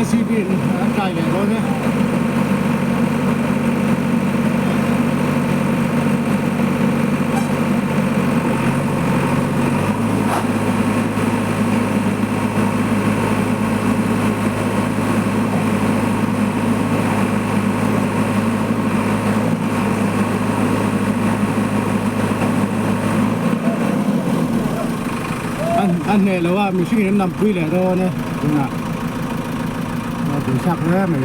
JCB in an kai leh dawn e. A hneh lo a mihring in an lampui leh dawn e tunah a buaithlak hle mai.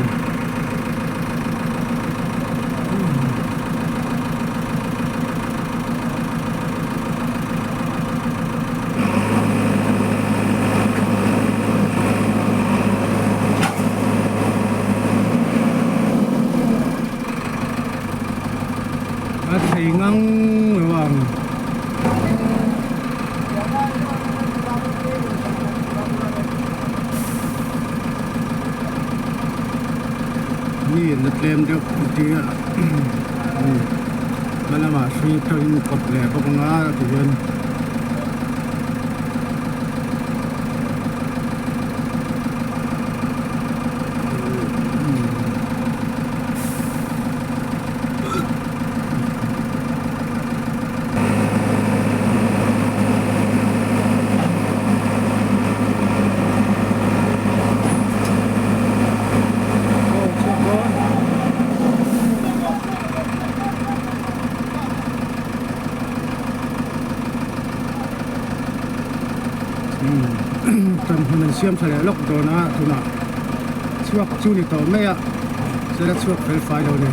A thei ngang lo ang. Mi in a tlem deuh tia hma lamah hrui tawhin kawp leh bawk ang a tihian. Tan hun an siam tha leh lawk dawn a tunah chhuak chu ni tawh mai a sela chhuak fel fai lo ni.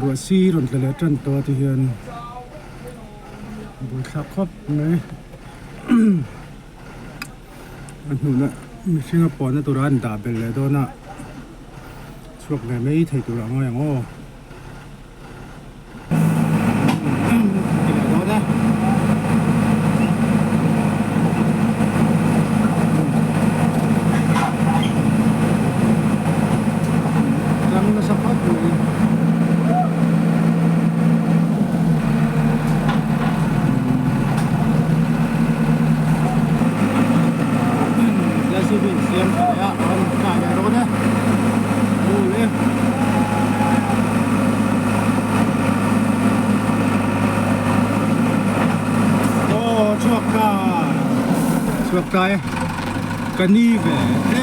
Ruah si rawn tla leh tan tawh a ti hian buaithlak khawp mai a hnuna mihring a puahna tura an dah belh leh dawn a chhuak ve mai thei tur a ngai ang aw. Aw chhuak ta chhuak ta e ka ni ve e.